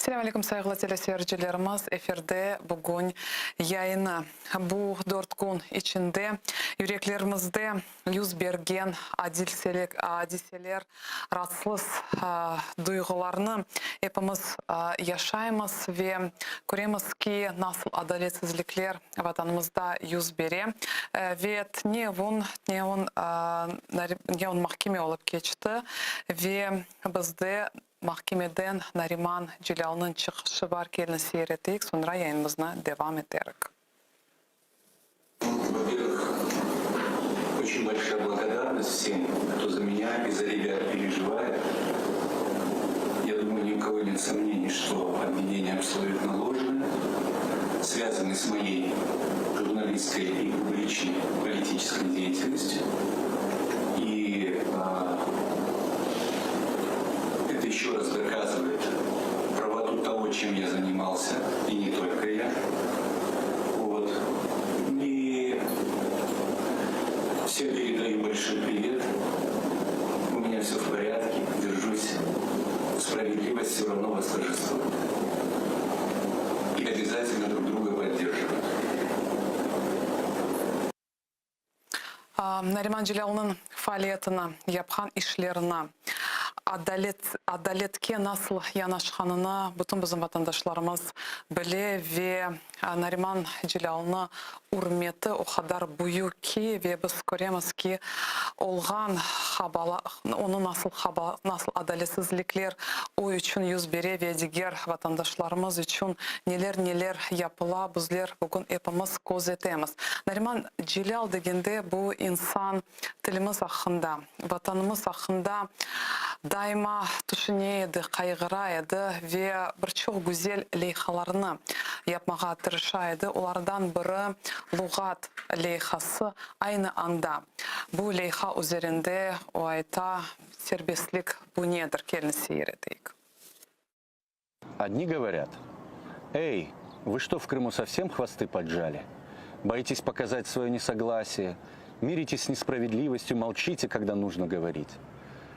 Selâm aleyküm, sayğılı teleseyircilerimiz! Efirde bugün yayını. Bu dört kün içinde yüreklerimizde yüz bergen adiseler, raatsız duyğularnı epimiz yaşaymız ve köremiz ki, nasıl adaletsizlikler Vatanımızda yüz bere. Ve tünevin, tünevin, tünevin mahkeme olıp keçti ve bizde Mahkemeden Nariman Celâlnıñ çıqışı bar, keliñ seyir eteyik, soñra yayınımıznı devam eterik. Во-первых, очень большая благодарность всем, кто за меня и за ребят переживает. Я думаю, ни у кого нет сомнений, что обвинения абсолютно ложные, связаны с моей журналистской и публичной политической деятельностью. И а, это еще раз доказывает правоту того, чем я занимался, и не только я. Вот. И всем передаю большой привет. У меня все в порядке, держусь. Справедливость все равно восторжествует. И обязательно друг друга поддерживают. Nariman Celâlnıñ faaliyetini, yapqan işlerini, adalet, adaletke nasıl yanaşqanını bütün bizim vatandaşlarımız bile ve Nariman Celâlnı ürmeti o qadar büyük ki, ve biz köremiz ki, olğan habala, onı nasıl haba, nasıl adaletsizlikler o içün yüz bere ve diger vatandaşlarımız içün neler-neler yapıla, bizler bugün epimiz köz etemiz. Nariman Celâl degende bu insan tilimiz aqqında, Vatanımız aqqında daima tüşüne edi, qayğıra edi ve bir çoq güzel leyhalarnı yapmağa tırışa edi. Olardan biri Luğat leyhası. Aynı anda bu leyha üzerinde o ayta, Serbestlik bu nedir? Keliñ seyir eteyik. Одни говорят, эй, вы что, в Крыму совсем хвосты поджали? Боитесь показать свое несогласие, миритесь с несправедливостью, молчите, когда нужно говорить.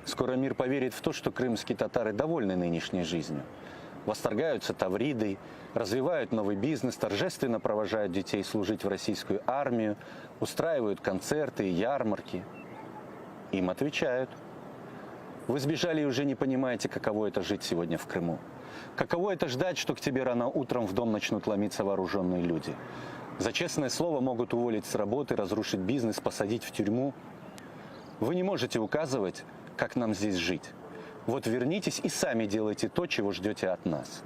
Скоро мир поверит в то, что крымские татары довольны нынешней жизнью. Восторгаются Тавридой, развивают новый бизнес, торжественно провожают детей служить в российскую армию, устраивают концерты и ярмарки. Им отвечают – вы сбежали и уже не понимаете, каково это жить сегодня в Крыму. Каково это ждать, что к тебе рано утром в дом начнут ломиться вооруженные люди. За честное слово могут уволить с работы, разрушить бизнес, посадить в тюрьму. Вы не можете указывать, как нам здесь жить. Вот вернитесь и сами делайте то, чего ждете от нас.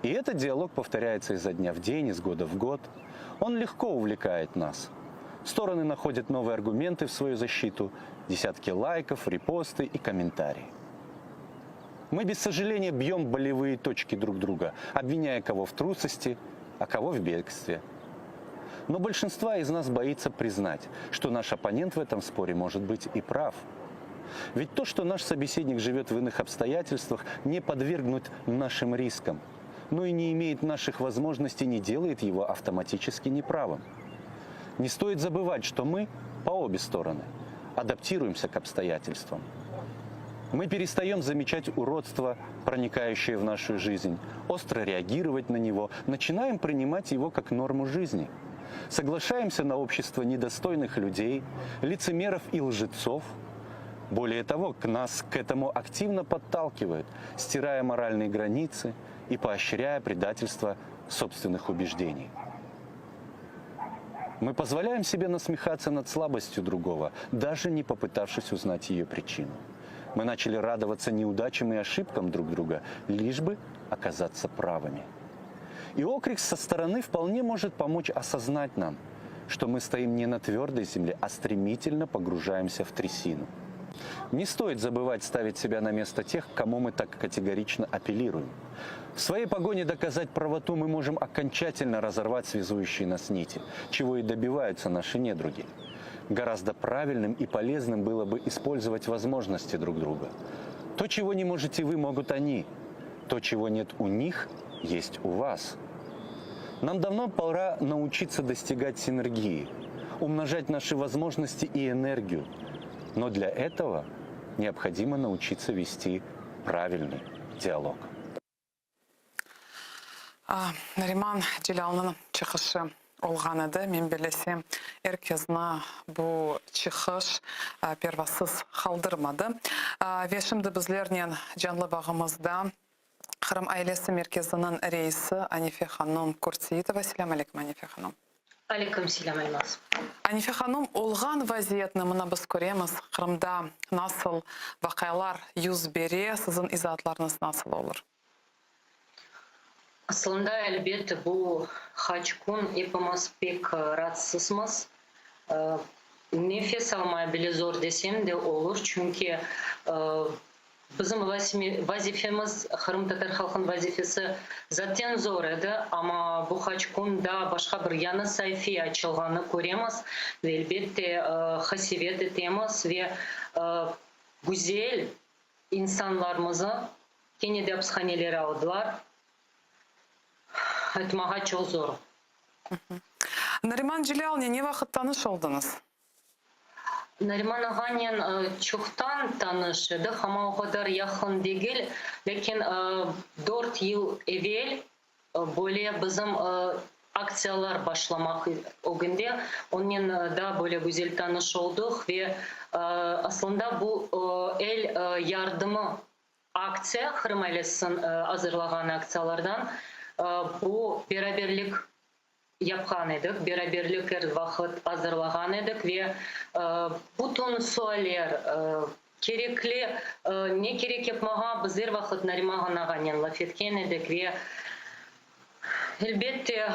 И этот диалог повторяется изо дня в день, из года в год. Он легко увлекает нас. Стороны находят новые аргументы в свою защиту, десятки лайков, репосты и комментарии. Мы без сожаления бьем болевые точки друг друга, обвиняя кого в трусости, а кого в бегстве. Но большинство из нас боится признать, что наш оппонент в этом споре может быть и прав. Ведь то, что наш собеседник живет в иных обстоятельствах, не подвергнут нашим рискам, но и не имеет наших возможностей, не делает его автоматически неправым. Не стоит забывать, что мы по обе стороны адаптируемся к обстоятельствам. Мы перестаем замечать уродство, проникающее в нашу жизнь, остро реагировать на него, начинаем принимать его как норму жизни. Соглашаемся на общество недостойных людей, лицемеров и лжецов. Более того, к нас к этому активно подталкивают, стирая моральные границы и поощряя предательство собственных убеждений. Мы позволяем себе насмехаться над слабостью другого, даже не попытавшись узнать ее причину. Мы начали радоваться неудачам и ошибкам друг друга, лишь бы оказаться правыми. И окрик со стороны вполне может помочь осознать нам, что мы стоим не на твердой земле, а стремительно погружаемся в трясину. Не стоит забывать ставить себя на место тех, к кому мы так категорично апеллируем. В своей погоне доказать правоту мы можем окончательно разорвать связующие нас нити, чего и добиваются наши недруги. Гораздо правильным и полезным было бы использовать возможности друг друга. То, чего не можете вы, могут они. То, чего нет у них, есть у вас. Нам давно пора научиться достигать синергии, умножать наши возможности и энергию. Но для этого необходимо научиться вести правильный диалог. Nariman Celâlnıñ çıqışı olğan edi. Men bellesem, er kezni bu çıqış pervasız qaldırmadı. Ve şimdi bizlernen canlı bağımızda Qırım ailesi merkeziniñ reisi Anife hanum Kurtseitova. Selâm aleyküm, Anife hanum. Aleyküm selâm, Elmaz. Anife hanum, olğan vaziyetni mına biz köremiz, Qırımda nasıl vaqialar yüz bere, siziñ izaatlarıñız nasıl olur? Aslında, elbet, bu haç kün epimiz pek raatsızmız. Nefes almay bile zor desem de olur, çünki bizim vazifemiz, qırımtatar halqınıñ vazifesi zaten zor edi, amma bu haç kün daa başqa bir yañı sayfa açılğanı köremiz ve, elbette, qasevet etemiz ve güzel İnsanlarımızı kene de apishanelere aldılar. Aytmağa çoq zor. Nariman Celâlnen ne vaqıt tanış oldıñız? Nariman ağanen çoqtan tanış edik, amma o qadar yaqın degil. Lâkin dört yıl evel Böyle bizim aktsiyalar başlamaq ögünde onnen daa böyle güzel tanış oldıq ve aslında bu el yardımı aktsiya, Qırım ailesiniñ azırlağan aktsiyalardan bu beraberlik yapqan edik, beraberlik er vaqıt azırlağan edik ve bütün sualler, kerekli, ne kerek yapmağa biz er vaqıt Nariman ağanen laf etken edik ve elbette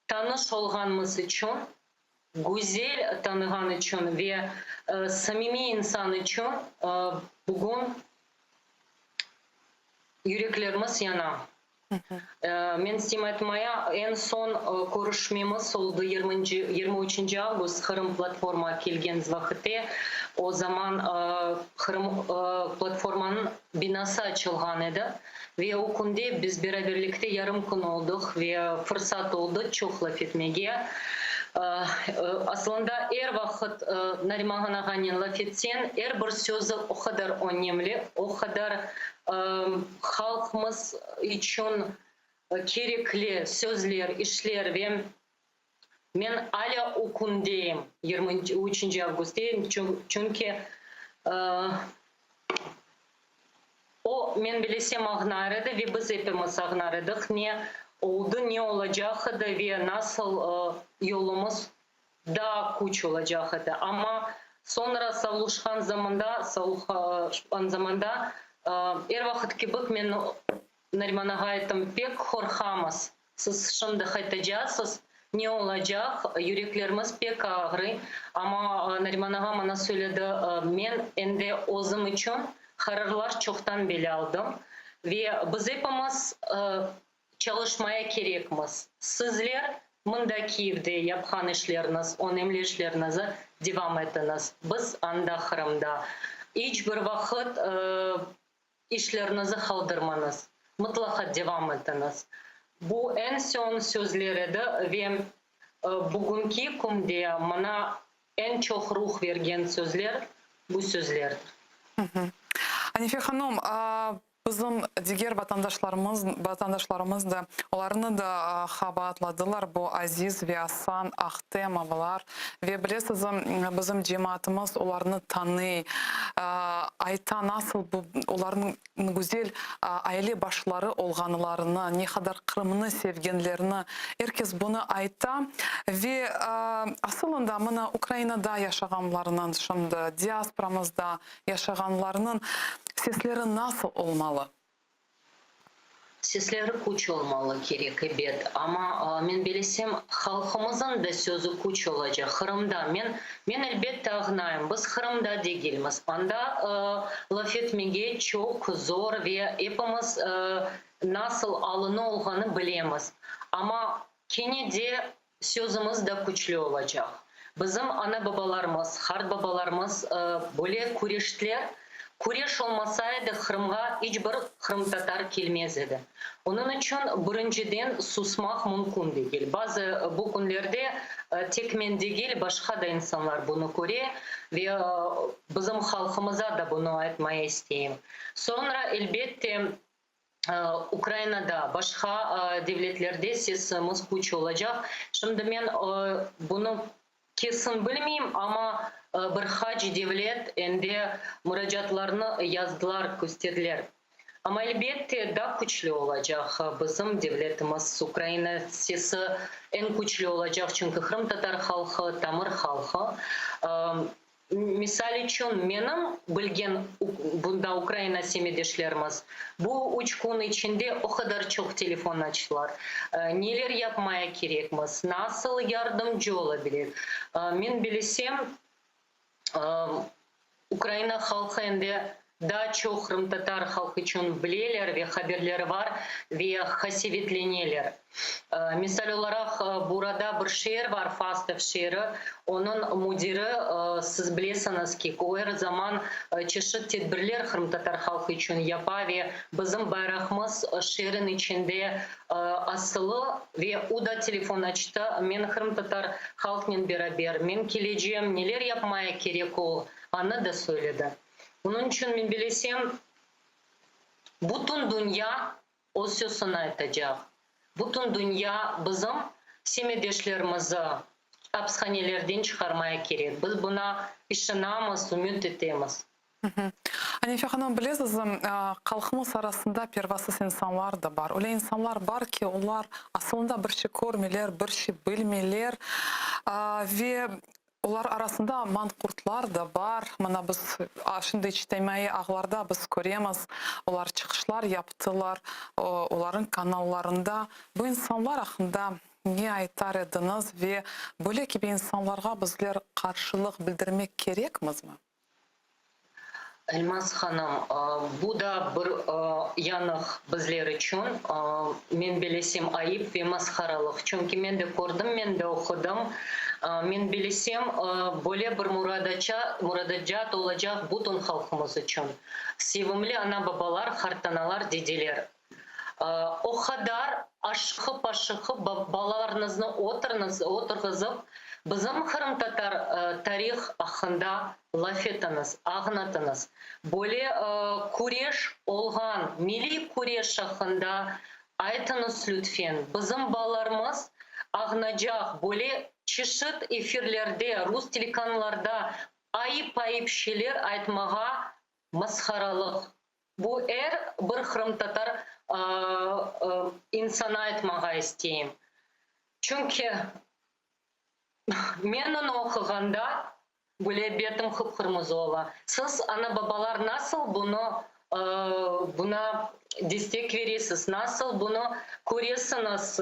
tanış olğanımız içün, güzel tanığan içün ve samimiy insan içün bugün yüreklerimiz yana. Men isteyim aytmaya, eñ soñ körüşmemiz oldı 23 avgust Qırım platforma kelgen vaqıtte. O zaman Qırım platformanıñ binası açılğan edi ve o künde biz beraberlikte yarım kün oldıq ve fırsat oldı çoq laf etmege. Aslında er vaqıt Nariman ağanen laf etseñ, er bir sözü o qadar önemli, o qadar halqımız içün kerekli sözler, işler ve men alâ o kündeyim, 23 avgustte, çünki o, men bilesem, ağnar edi ve biz epimiz ağnar edik, ne oldı, ne olacaq edi ve nasıl yolumız daa küç olacaq edi. Amma soñra savluşqan zamanda, savuşqan zamanda er vaqıt kibi men Nariman ağa ayttım, pek qorqamız, siz şimdi qaytacaqsız, ne olacaq, yüreklerimiz pek ağrıy. Amma Nariman ağa maña söyledi, men endi özüm içün qararlar çoqtan beli aldım ve biz epimiz Çalışmaya kerekmiz. Sizler mında Kiyevde yapqan işleriniz, önemli işlerinizi devam etiñiz. Biz anda Qırımda. İç bir vaqıt işlerinizi qaldırmañız. Mıtlaqa devam etiñiz. Bu eñ soñ sözler edi ve bugünki künde maña eñ çoq ruh bergen sözler bu sözlerdir. Anife hanım, Bizim diger vatandaşlarımız, vatandaşlarımız da, olarnı da qabaatladılar, bu Aziz ve Asan Ahtemovlar. Ve bilesiz, bizim cemaatımız olarnı tanıy, ayta, nasıl bu olarnıñ güzel aile başları olğanlarını, ne qadar Qırımnı sevgenlerini, er kes bunı ayta. Ve asılında mına Ukrainada yaşağanlarnıñ, şimdi diasporamızda Yaşağanlarnıñ sesleri nasıl olmalı? Sesleri küç olmalı kerek, ebet. Amma men bilesem, halqımızın da sözü küç olacaq. Qırımda men, men elbette ağnayım, biz Qırımda degilmiz. Anda laf etmege çoq zor ve epimiz nasıl alını olğanı bilemiz. Amma kene de Sözümiz da küçlü olacaq. Bizim ana-babalarımız, qartbabalarımız böyle küreştiler. Küreş olmasa edi, Qırımğa iç bir qırımtatar kelmez edi. Onıñ içün birinciden susmaq mümkün degil. Bazı bu künlerde tek men degil, başqa da insanlar bunı köre ve bizim halqımıza da bunı aytmaya isteyim. Soñra, elbette. Ukrainada, başqa devletlerde sesimiz küç olacaq. Şimdi men bunı kesin bilmeyim, amma bir qaç devlet endi muracaatlarnı yazdılar, kösterdiler. Amma, elbette, daa küçlü olacaq bizim devletimiz, Ukraina sesi eñ küçlü olacaq, çünki qırımtatar halqı, tamır halqı. Misal içün, menim bilgen bunda Ukraina semetdeşlerimiz bu üç kün içinde o qadar çoq telefon açtılar. Neler yapmaya kerekmiz, nasıl yardımcı olabilir? Men bilesem, Ukraina halqı endi daa çoq qırımtatar halqı içün bileler ve haberleri bar ve qasevetleneler. Misal olaraq, burada bir şeer bar, Fastov şeeri, onıñ müdiri, siz bilesiñiz ki, o er zaman çeşit tedbirler qırımtatar halqı içün yapa ve bizim bayraqmız şeeriñ içinde asılı ve o da telefon açtı, men qırımtatar halqnen beraber, men kelecem, neler yapmaya kerek ol, anı da söyledi. Bunıñ içün men bilesem, bütün dünya öz sözüni aytacaq. Bütün dünya bizim semetdeşlerimizi apishanelerden çıqarmaya kerek. Biz buna işanamız, ümüt etemiz. Anife hanım, bilesiz, halqımız arasında pervasız insanlar da bar. Öyle insanlar bar ki, olar asılında bir şey körmeyler, bir şey bilmeyler ve Olar arasında manqurtlar da bar. Mına biz şimdi içtimaiy ağlarda biz köremiz, olar çıqışlar yaptılar, olarnıñ kanallarında. Bu insanlar aqqında ne aytar ediñiz ve böyle kibi insanlarğa bizler qarşılıq bildirmek kerekmizmi? Elmaz hanım, bu da bir yanıq bizler içün, men bilesem, ayıp ve masharalıq. Çünki men de kördim, men de oqudım. Men bilesem, böyle bir muradacat olacaq bütün halqımız içün. Sevimli ana-babalar, qartanalar, dedeler, o qadar aşıqıp-aşıqıp balalarıñıznı oturğızıp, bizim qırımtatar tarih aqqında laf etiñiz, añlatıñız. Böyle küreş olğan, milliy küreş aqqında aytıñız lütfen. Bizim balalarımız añlaycaq, böyle çeşit efirlerde, rus telekanallarda ayıp-ayıp şeyler aytmağa masharalıq. Bu er bir qırımtatar insana aytmağa isteyim. Çünki men onı oquğanda bile betim qıp-qırmızı ola. Siz, ana-babalar, nasıl bunı, buna destek veresiz, nasıl bunı köresiñiz,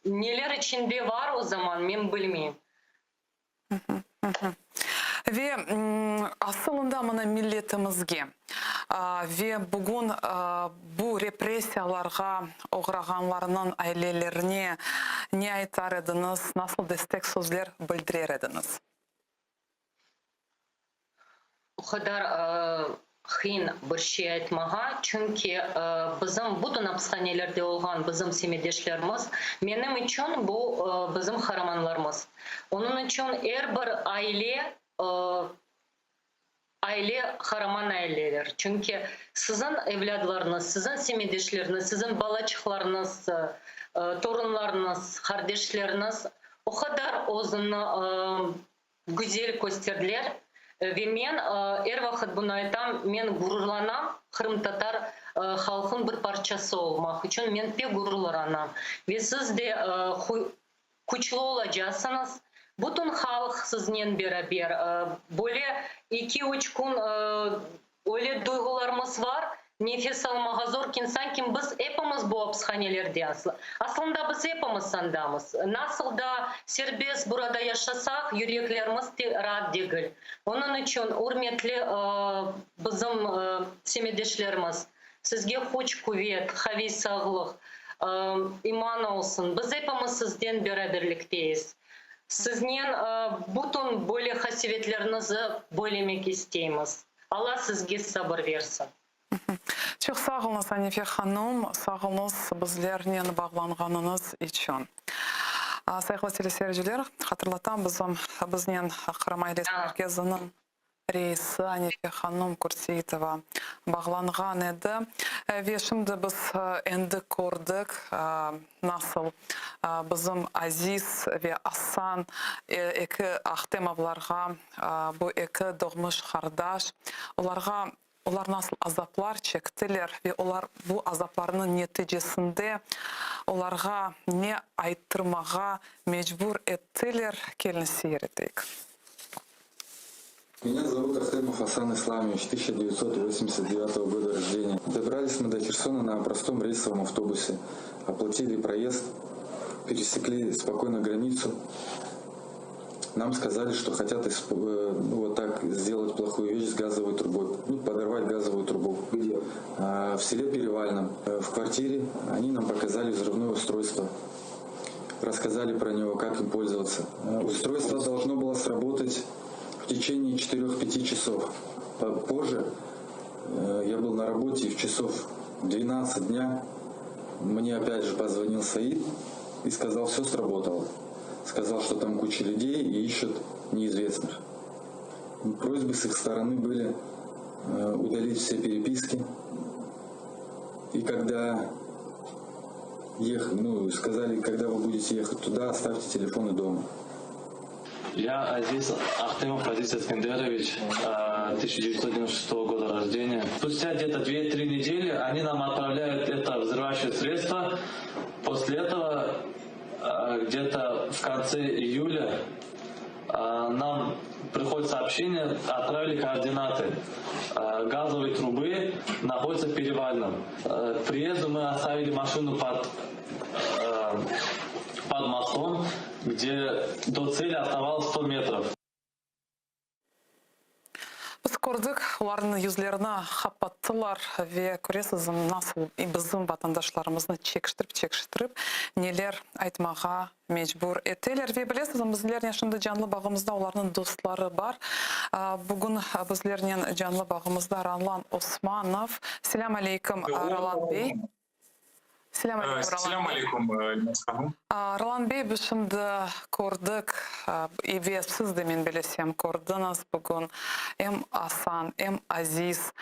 neler içinde var o zaman, men bilmeyim. Ve asılında mına milletimizge ve bugün bu repressiyalarğa oğrağanlarnıñ ailelerine ne aytar ediñiz, nasıl destek sözler bildirer ediñiz? O qadar qıyın bir şey aytmağa, çünki bizim bütün apishanelerde olğan bizim semetdeşlerimiz, menim içün bu bizim qaramanlarımız. Onıñ içün er bir aile, aile qaraman aileler. Çünki siziñ evlâdlarıñız, siziñ semetdeşleriñiz, siziñ balaçıqlarıñız, torunlarıñız, qardeşleriñiz o qadar özüni Güzel kösterdiler ve men er vaqıt bunı aytam, men gururlanam qırımtatar halqınıñ bir parçası olmaq içün, men pek gururlanam. Ve siz de küçlü olacasıñız, bütün halq siznen beraber. Böyle eki-üç kün Öyle duyğularımız var, nefes almağa zor ki, sanki biz epimiz bu apishanelerde aslı. Aslında biz epimiz andamız. Nasıl da serbest burada yaşasaq, yüreklerimiz raat degil. Onıñ içün, ürmetli bizim semetdeşlerimiz, sizge küç-quvet, qaviy sağlıq, iman olsun. Biz epimiz sizden beraberlikteyiz. Siznen bütün böyle qasevetlernizi bölemek isteymiz. Alla sizge sabır versin. Çoq sağ oluñız, Anife hanım, sağ oluñız bizlernen bağlanğanıñız içün. Sayğılı teleseyirciler, hatırlatam, bizim biznen Qırım ailesi merkeziniñ. Reisi Anife hanum Kürseitova bağlanğan edi. Ve şimdi biz endi kördik, nasıl bizim Aziz ve Asan eki Ahtemovlarğa, bu eki doğmuş qardaş, olarğa olar nasıl azaplar çektiler ve olar bu azaplarnıñ neticesinde olarğa ne ayttırmağa mecbur ettiler, keliñ seyir eteyik. Меня зовут Ахтемов Асан Исламович, 1989 года рождения. Добрались мы до Херсона на простом рейсовом автобусе. Оплатили проезд, пересекли спокойно границу. Нам сказали, что хотят ну, вот так сделать плохую вещь с газовой трубой. Ну, подорвать газовую трубу. Где? В селе Перевальном. В квартире они нам показали взрывное устройство. Рассказали про него, как им пользоваться. Устройство должно было сработать в течение 4-5 часов. Позже я был на работе, и в часов 12 дня мне опять же позвонил Саид и сказал, все сработало. Сказал, что там куча людей и ищут неизвестных. Просьбы с их стороны были удалить все переписки. И когда ну, сказали, когда вы будете ехать туда, оставьте телефоны дома. Я Азиз Ахтемов Азиз Эскендерович, 1996 года рождения. Спустя где-то 2-3 недели они нам отправляют это взрывающее средство. После этого где-то в конце июля нам приходит сообщение, отправили координаты. Газовой трубы находятся в Перевальном. К приезду мы оставили машину под мостом, где до цели оставалось 100 метров. Biz kördik, olarnıñ yüzlerini qapattılar ve köresiz, nasıl bizim vatandaşlarımıznı çekiştirip-çekiştirip neler aytmağa mecbur eteler. Ve bilesiz, bizlernen şimdi canlı bağımızda olarnıñ dostları bar. Bugün bizlernen canlı bağımızda Rolan Osmanov. Selâm aleyküm, Rolan bey. Selâm aleyküm, Rolan Selâm bey. aleyküm, Elmaz hanım. Rolan bey, biz şimdi kördik, ve siz de, men bilesem, kördiñiz bugün em Asan, em Aziz,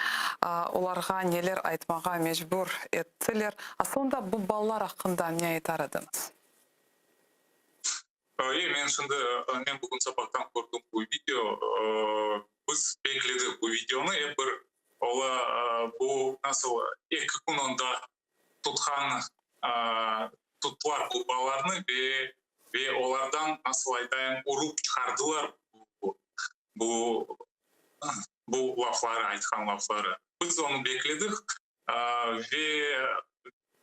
olarğa neler aytmağa mecbur ettiler. Aslında bu balalar aqqında ne aytar ediñiz? Men şimdi, men bugün sabahtan kördim bu video. Biz bekledik bu videonı, ep bir ola bu nasıl eki kün onda tutqan, tuttılar bu balalarnı ve olardan, nasıl aytayım, urıp çıqardılar bu lafları, aytqan lafları. Biz onı bekledik ve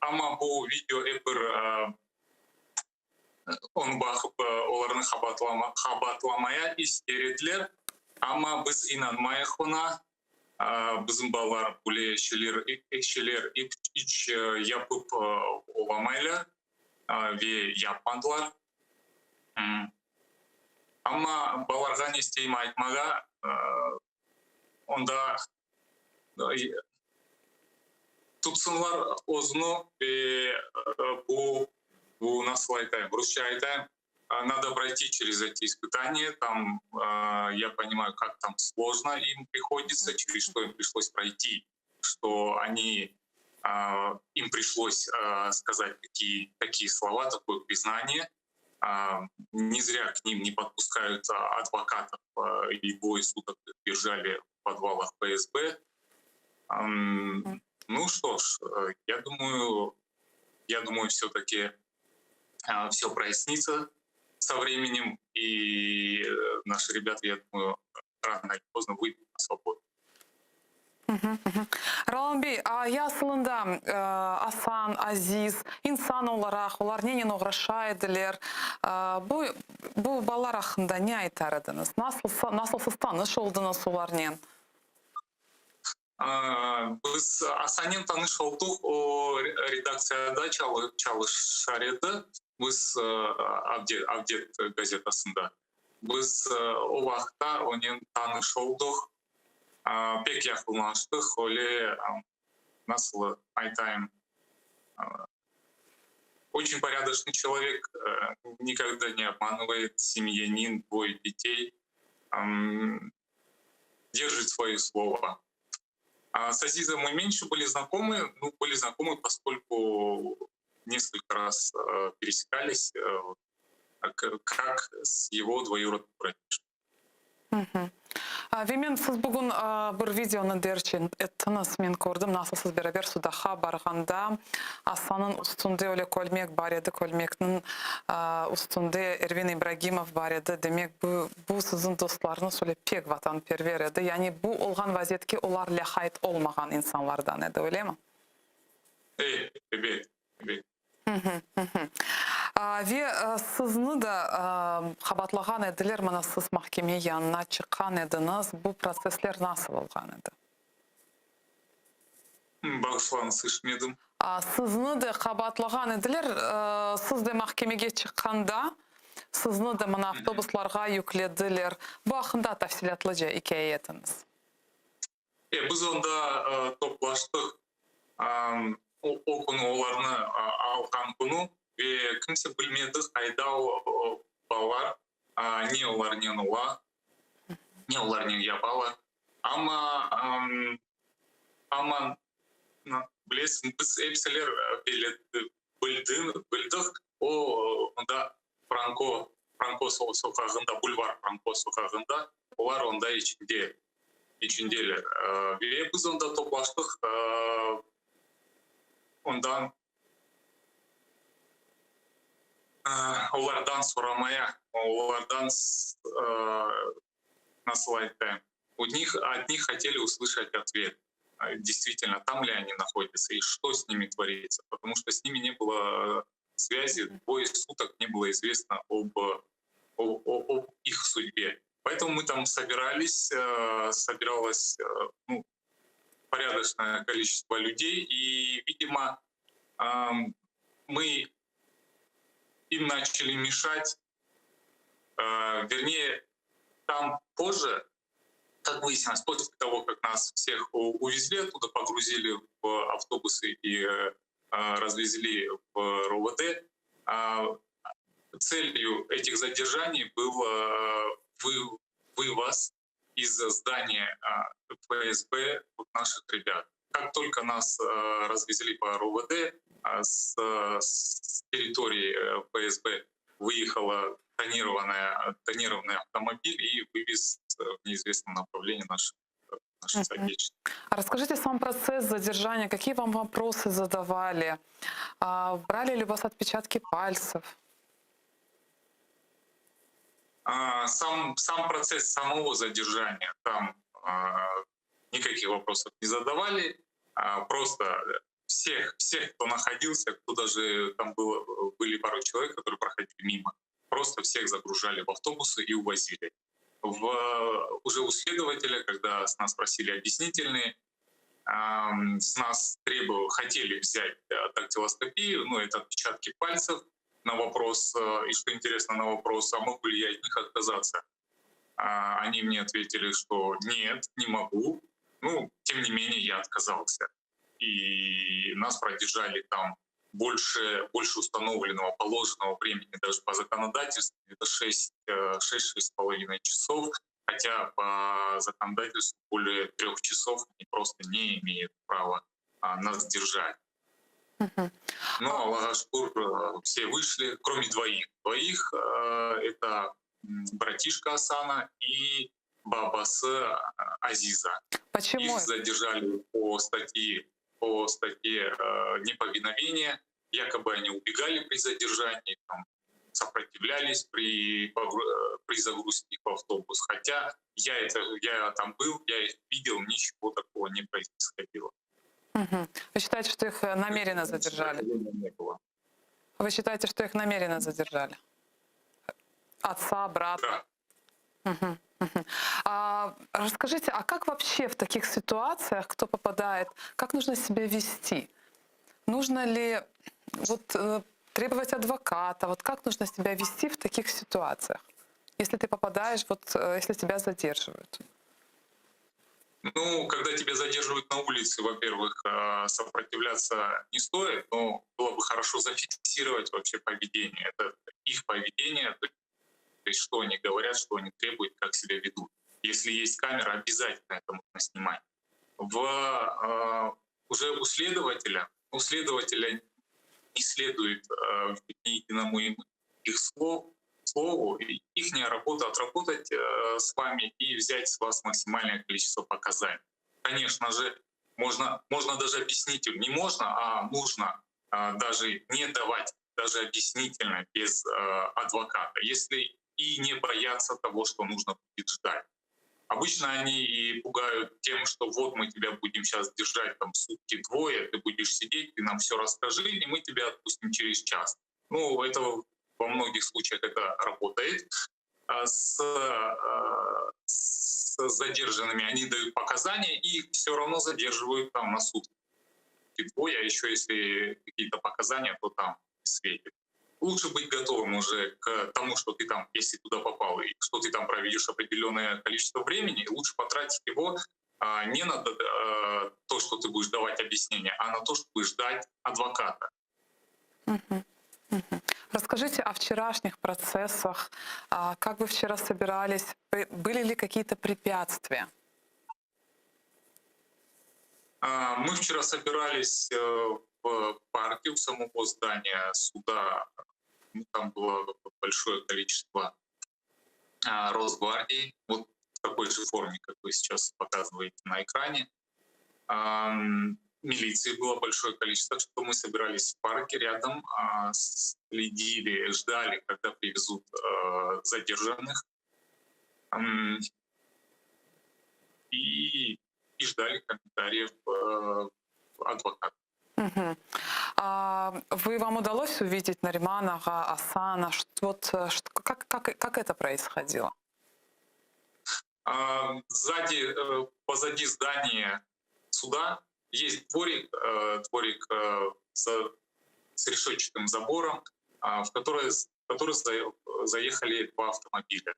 amma bu video ep bir onı baqıp olarnı qabaatlamaya ister ediler, amma biz inanmayıq oña. Bizim balalar böyle şeyler iç yapıp olamaylar ve yapmadılar. Amma balalarğa ne isteyim aytmağa, onda tutsınlar özüni ve bu nasıl aytayım, rusça aytayım, надо пройти через эти испытания, там, я понимаю, как там сложно им приходится, через что им пришлось пройти, что им пришлось сказать такие слова, такое признание. Не зря к ним не подпускают адвокатов, и двое суток их держали в подвалах ФСБ. Ну что ж, я думаю, все-таки все прояснится со временем, и наши ребята, я думаю, рано или поздно выйдут на свободу. Rolan bey, a ya aslında Asan, Aziz insan olaraq olar nenen oğraşa ediler? Bu balalar aqqında ne aytar ediñiz? Nasıl siz tanış oldıñız olarnen? Biz Asanen tanış oldıq, o redaktsiyada çalışar edi. Biz Avdet gazetasında. Biz o vaqıtta onen tanış oldıq, pek yaqınlaştıq, öyle, nasıl aytayım, очень порядочный человек, никогда не обманывает, семьянин, двое детей. Держит свое слово. А с Азизом мы меньше были знакомы, ну, были знакомы, поскольку несколько раз пересекались, как с его двоюродным братишкой. Ve men siz bugün bir videonı derc ettiñiz, men kördim, nasıl siz beraber Sudaqqa barğanda, Asannıñ üstünde öyle kölmek bar edi, kölmekniñ üstünde Ervin İbragimov bar edi, demek, bu bu siziñ dostlarıñız öyle pek vatanperver edi, yani bu olğan vaziyetke olar lâqayt olmağan insanlardan edi, öylemi? E, ebet, ebet. Ve sizni de qabatlağan ediler, mana siz mahkeme yanına çıqqan ediñiz, bu protsessler nasıl olğan edi? Bağışlañız, eşitmedim. Sizni de qabatlağan ediler, siz de mahkemege çıqqanda, sizni de mana avtobuslarğa yüklediler. Bu aqqında tafsilâtlıca ikâye etiñiz. E, biz onda toplaştıq, o künü, olarnı alğan künü, ve kimse bilmedi, qayda o balalar, ne olarnen ola, ne olarnen yapalar. Amma, amma, bilesiñ, biz episiler bildik, o, onda Franko, Franko soqağında, bulvar Franko soqağında, olar onda içinde, içindeler. Ve biz onda toplaştıq, ondan, olardan soramaya, olardan, nasıl aytayım, у них, от них хотели услышать ответ, действительно, там ли они находятся и что с ними творится, потому что с ними не было связи, двое суток не было известно об, о, о, об их судьбе. Поэтому мы там собирались, собиралось ну, порядочное количество людей, и, видимо, мы им начали мешать, вернее, там позже, как выяснилось, после того, как нас всех увезли оттуда, погрузили в автобусы и развезли в РОВД, целью этих задержаний был вывоз из здания ФСБ наших ребят. Как только нас развезли по РОВД, с, с территории ФСБ выехала тонированная, тонированный автомобиль и вывез в неизвестном направлении наших наших соотечественников. А расскажите сам процесс задержания, какие вам вопросы задавали? Брали ли у вас отпечатки пальцев? Сам, сам процесс самого задержания, там никаких вопросов не задавали, просто всех, всех, кто находился, кто даже там было, были пару человек, которые проходили мимо, просто всех загружали в автобусы и увозили. В, уже у следователя, когда с нас просили объяснительные, с нас требовали, хотели взять дактилоскопию, ну, это отпечатки пальцев, на вопрос, и что интересно, на вопрос, а могу ли я от них отказаться, они мне ответили, что нет, не могу. Ну, тем не менее, я отказался. И нас продержали там больше, больше установленного, положенного времени даже по законодательству, это 6, 6-6,5 часов, хотя по законодательству более трех часов они просто не имеют права нас держать. Ну, Allağa şükür, все вышли, кроме двоих. Двоих это братишка Асана и babası Азиза. Почему? Их задержали по статье, по статье неповиновения. Якобы они убегали при задержании, там, сопротивлялись при, при загрузке их в автобус. Хотя я, это, я там был, я их видел, ничего такого не происходило. Угу. Вы считаете, что их намеренно задержали? Не было. Вы считаете, что их намеренно задержали? Отца, брата? Да. Угу. Угу. А, расскажите, а как вообще в таких ситуациях, кто попадает, как нужно себя вести? Нужно ли вот, э, требовать адвоката? Вот как нужно себя вести в таких ситуациях, если ты попадаешь, вот, э, если тебя задерживают? Ну, когда тебя задерживают на улице, во-первых, э, сопротивляться не стоит, но было бы хорошо зафиксировать вообще поведение. Это их поведение, то есть что они говорят, что они требуют, как себя ведут. Если есть камера, обязательно это нужно снимать. В, уже у следователя, у следователя не следует ни единому их слов, слову, их работа отработать с вами и взять с вас максимальное количество показаний. Конечно же, можно, можно даже объяснитель, не можно, а нужно даже не давать, даже объяснительно, без адвоката, если и не бояться того, что нужно будет ждать. Обычно они и пугают тем, что вот мы тебя будем сейчас держать там сутки двое, ты будешь сидеть, ты нам все расскажи, и мы тебя отпустим через час. Ну, это во многих случаях это работает. А с, а, с задержанными они дают показания и их все равно задерживают там на сутки двое, а еще если какие-то показания, то там светит. Лучше быть готовым уже к тому, что ты там, если туда попал, и что ты там проведешь определенное количество времени, лучше потратить его а, не на а, то, что ты будешь давать объяснение, а на то, чтобы ждать адвоката. Угу. Расскажите о вчерашних процессах. А, как вы вчера собирались? Были ли какие-то препятствия? А, мы вчера собирались э, в парке у самого здания суда. Ну, там было большое количество а, Росгвардии, вот в такой же форме, как вы сейчас показываете на экране. Милиции было большое количество, так что мы собирались в парке рядом, а, следили, ждали, когда привезут э, задержанных. И, и ждали комментариев э, адвоката. Угу. А вы, вам удалось увидеть Наримана, Асана? Вот, э, что, как, как, как это происходило? А, сзади, позади здания суда есть дворик, э, дворик э, с решетчатым забором, а, в который, в который заехали два автомобиля.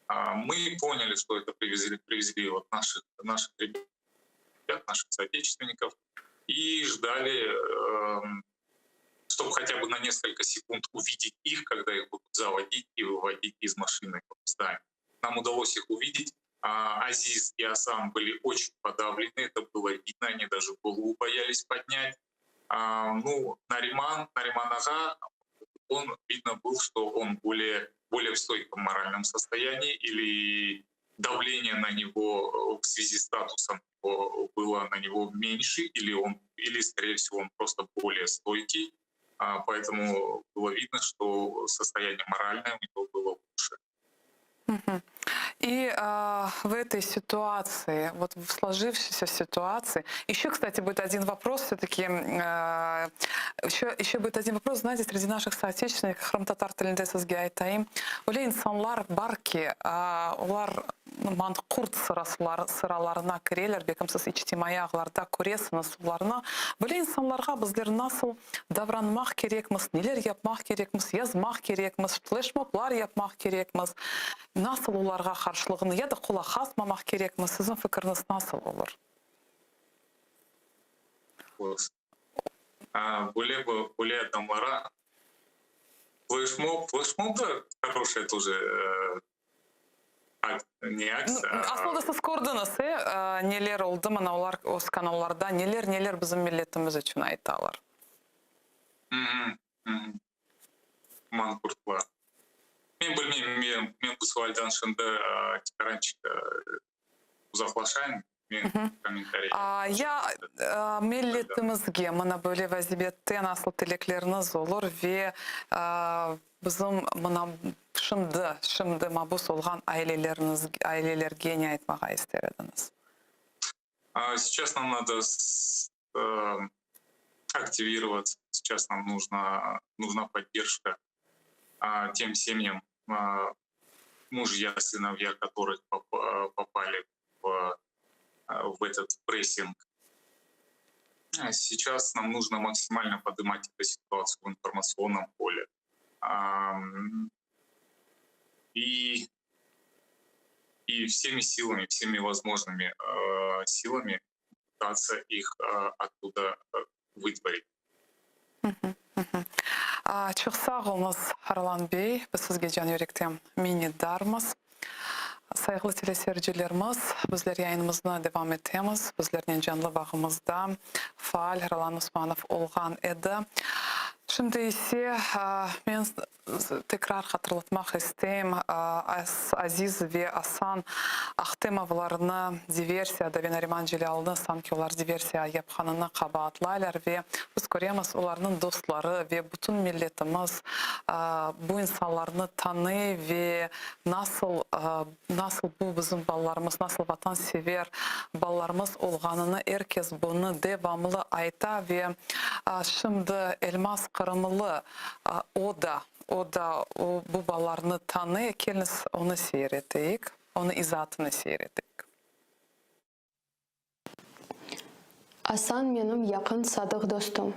А, мы поняли, что это привезли, привезли вот наших, наших ребят, наших соотечественников, и ждали, эм, чтобы хотя бы на несколько секунд увидеть их, когда их будут заводить и выводить из машины в здание. Нам удалось их увидеть. А Азиз и Асан были очень подавлены, это было видно, они даже голову боялись поднять. А, ну, Нариман, Нариман ağa, он видно был, что он более, более в стойком моральном состоянии или давление на него в связи с статусом было на него меньше, или он, или, скорее всего, он просто более стойкий. А, поэтому было видно, что состояние моральное у него было лучше. И э, в этой ситуации, вот в сложившейся ситуации, еще, кстати, будет один вопрос все-таки, э, еще, еще будет один вопрос, знаете, среди наших соотечественников, qırımtatar tilinde sizge aytayım, öyle insanlar bar ki, olar manqurt sıralarına kireler, belkim siz içtimaiy ağlarda köresiñiz olarnı, böyle insanlarğa bizler nasıl davranmaq kerekmiz, neler yapmaq kerekmiz, yazmaq kerekmiz, fleşmoblar yapmaq kerekmiz, nasıl olarğa qarşılığını ya da qulaq asmamaq kerekmiz, siziñ fikiriñiz nasıl olur? Böyle böyle adamlara fleşmob, fleşmob da хорошая тоже ne aktsiya. Aslında siz kördiñiz, e, neler oldı, mına olar öz kanallarda neler neler bizim milletimiz içün aytalar. Manqurtlar. Men bilmeyim, men, men bu sualden şimdi tekarançik uzaqlaşayım. Men kommentariy. Ya milletimizge mına böyle vaziyette nasıl tilekleriñiz olur ve bizim mına şimdi, şimdi mabus olğan aileleriñiz, ailelerge ne aytmağa ister ediñiz? Сейчас нам надо активироваться. Сейчас нам нужна, нужна поддержка тем семьям, мужья, сыновья которых попали в, в этот прессинг. Сейчас нам нужно максимально поднимать эту ситуацию в информационном поле. И, и всеми силами, всеми возможными силами пытаться их оттуда выдворить. Çoq sağ oluñız, Arlan bey, biz sizge can yürekten minnetdarmız. Sayğılı teleseyircilerimiz, bizler yayınımıznı devam etemiz. Bizlernen canlı bağımızda faal Rolan Osmanov olğan edi. Şimdi ise men tekrar hatırlatmaq isteyim, Aziz ve Asan Ahtemovlarnı diversiyada ve Nariman Celâlnı sanki olar diversiya yapqanını qabaatlaylar ve biz köremiz, olarnıñ dostları ve bütün milletimiz bu insanlarnı tanıy ve Nasıl, nasıl bu bizim balalarımız, nasıl vatansever balalarımız olğanını er kes bunı devamlı ayta ve şimdi Elmaz Qırımlı, o da, o da bu balalarnı tanıy, keliñiz onı seyir eteyik, onıñ izaatını seyir eteyik. Asan menim yaqın sadıq dostum.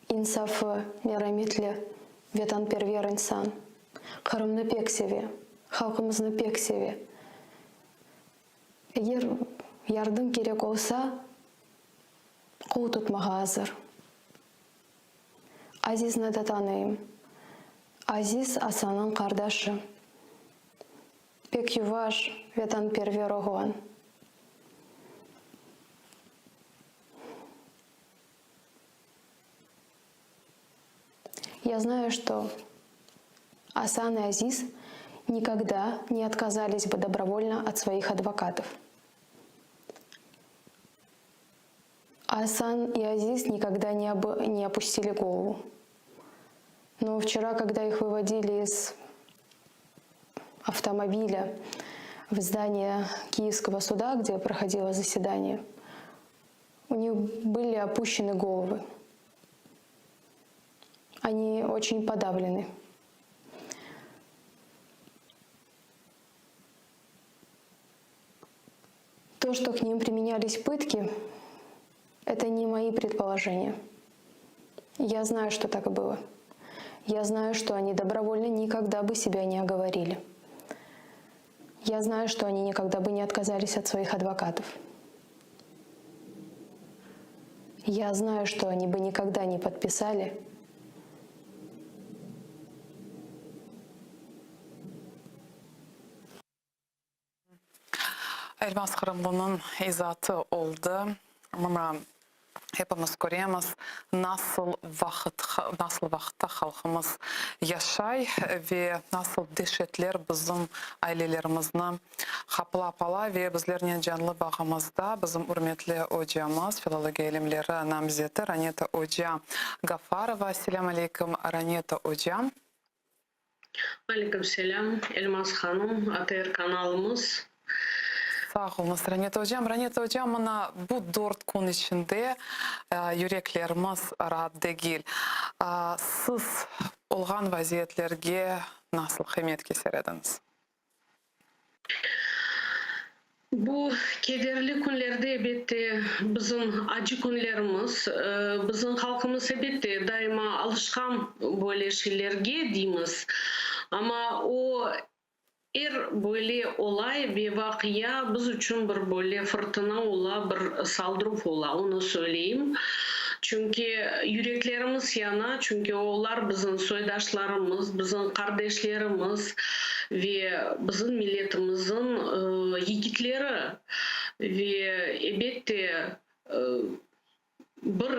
İnsaflı, merametli, vetanperver insan. Qırımnı pek seve, halqımıznı pek seve. Eger yardım kerek olsa, qol tutmağa azır. Azizni de tanıyım. Aziz Asannıñ qardaşı. Pek yuvaş, vetanperver oğlan. Ya znаю, что Асан и Азиз никогда не отказались бы добровольно от своих адвокатов. Асан и Азиз никогда не, об... не опустили голову. Но вчера, когда их выводили из автомобиля в здание Киевского суда, где проходило заседание, у них были опущены головы. Они очень подавлены. То, что к ним применялись пытки, это не мои предположения. Я знаю, что так и было. Я знаю, что они добровольно никогда бы себя не оговорили. Я знаю, что они никогда бы не отказались от своих адвокатов. Я знаю, что они бы никогда не подписали Elmaz Qırımlınıñ izaatı oldı. Mına, epimiz köremiz, nasıl vaqıt, nasıl vaqıtta halqımız yaşay ve nasıl deşetler bizim ailelerimizni qaplap ala. Ve bizlernen canlı bağımızda bizim ürmetli ocamız, filologiya ilimleri namzeti Raneta oca Gafarova. Selâm aleyküm, Raneta oca. Aleyküm selâm, Elmaz hanım, ATR kanalımız. Sağ oluñız, Raneta ocam. Raneta ocam, mına bu dört kün içinde yüreklerimiz raat degil. Siz olğan vaziyetlerge nasıl qıymet keser ediñiz? Bu kederli künlerde, ebette, bizim acı künlerimiz. Bizim halqımız, ebette, daima alışqan böyle şeylerge, deymiz. Amma o, er böyle olay ve vaqia biz içün bir böyle fırtına ola, bir saldıruv ola, onı söyleyim. Çünki yüreklerimiz yana, çünki olar bizim soydaşlarımız, bizim qardeşlerimiz ve bizim milletimizniñ yigitleri. Ve, ebette, Bir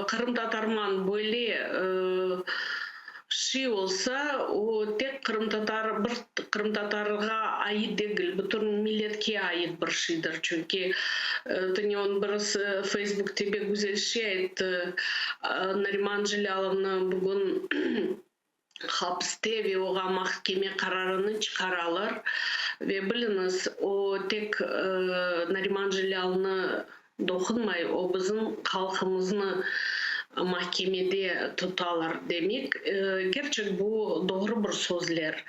qırımtatarman böyle şiy olsa, o tek qırımtatar, bir qırımtatarğa ait degil, bütün milletke ait bir şiydir. Çünki tünevin birisi Feysbukte bek güzel şiy ayttı, Nariman Celâlovnı bugün hapiste ve oğa mahkeme qararını çıqaralar. Ve biliñiz, o tek Nariman Celâlnı doqunmay, o bizim halqımıznı mahkemede tutalar demek. Kerçek, bu doğru bir sözler.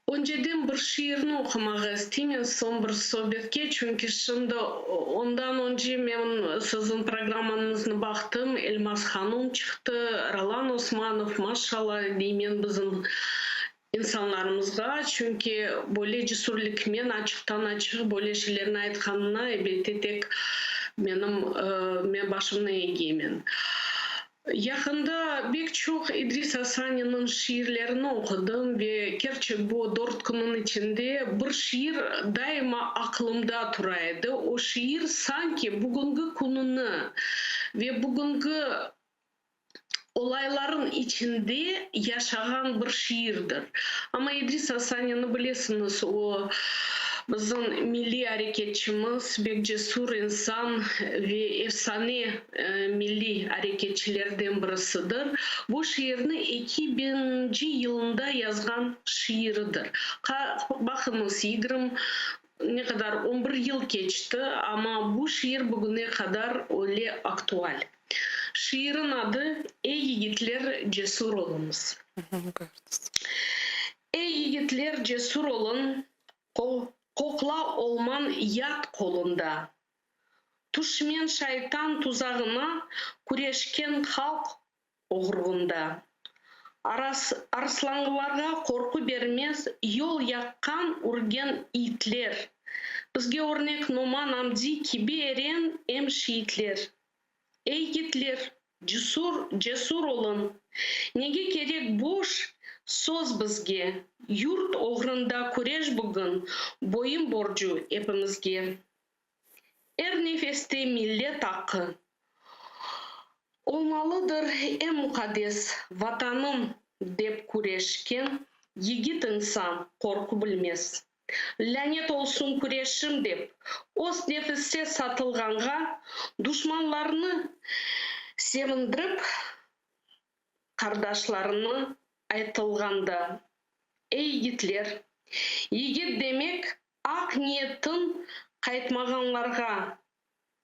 Önceden bir şiirni oqumağa isteymen, soñ bir sobetke, çünki şimdi ondan önce men siziñ programmañıznı baqtım, Elmaz hanum çıqtı, Rolan Osmanov, maşallah deymen bizim insanlarımızğa, çünki böyle cesürlikmen açıqtan-açıq böyle şeylerni aytqanına, elbette, tek menim, men başımnı egeymen. Yaqında bek çoq İdris Asaninniñ şiirlerini oqudım ve kerçek bu dört künniñ içinde bir şiir daima aqlımda tura edi. O şiir sanki bugüngi kününi ve bugüngi olaylarıñ içinde yaşağan bir şiirdir. Amma İdris Asaninni bilesiñiz, o bizim milliy areketçimiz, bek cesur insan ve efsane milliy areketçilerden birisidir. Bu şiirni eki biñinci yılında yazğan şiiridir. Baqıñız, yigirmi, ne qadar, on bir yıl keçti, amma bu şiir bugüne qadar öyle aktual. Şiiriñ adı, Ey yigitler, cesur oluñız. Ey yigitler, cesur oluñ, qoqla olmañ yat qolunda. Tüşmen şaytan tuzağına küreşken halq oğrunda. Arslanlarğa qorqu bermez yol yaqqan ürgen itler. Bizge örnek Noman Amdi kibi eren em şiitler. Ey yigitler, cesur, cesur olun, nege kerek boş söz bizge, yurt oğrunda küreş bugün boyun borcu epimizge. Er nefeste millet aqqı olmalıdır eñ muqaddes, Vatanım dep küreşken yigit insan qorqu bilmez. Lânet olsun küreşim dep öz nefise satılğanğa, duşmanlarnı sevindirip qardaşlarını aytılğanda. Ey yigitler, yigit demek aq niyettiñ qaytmağanlarğa,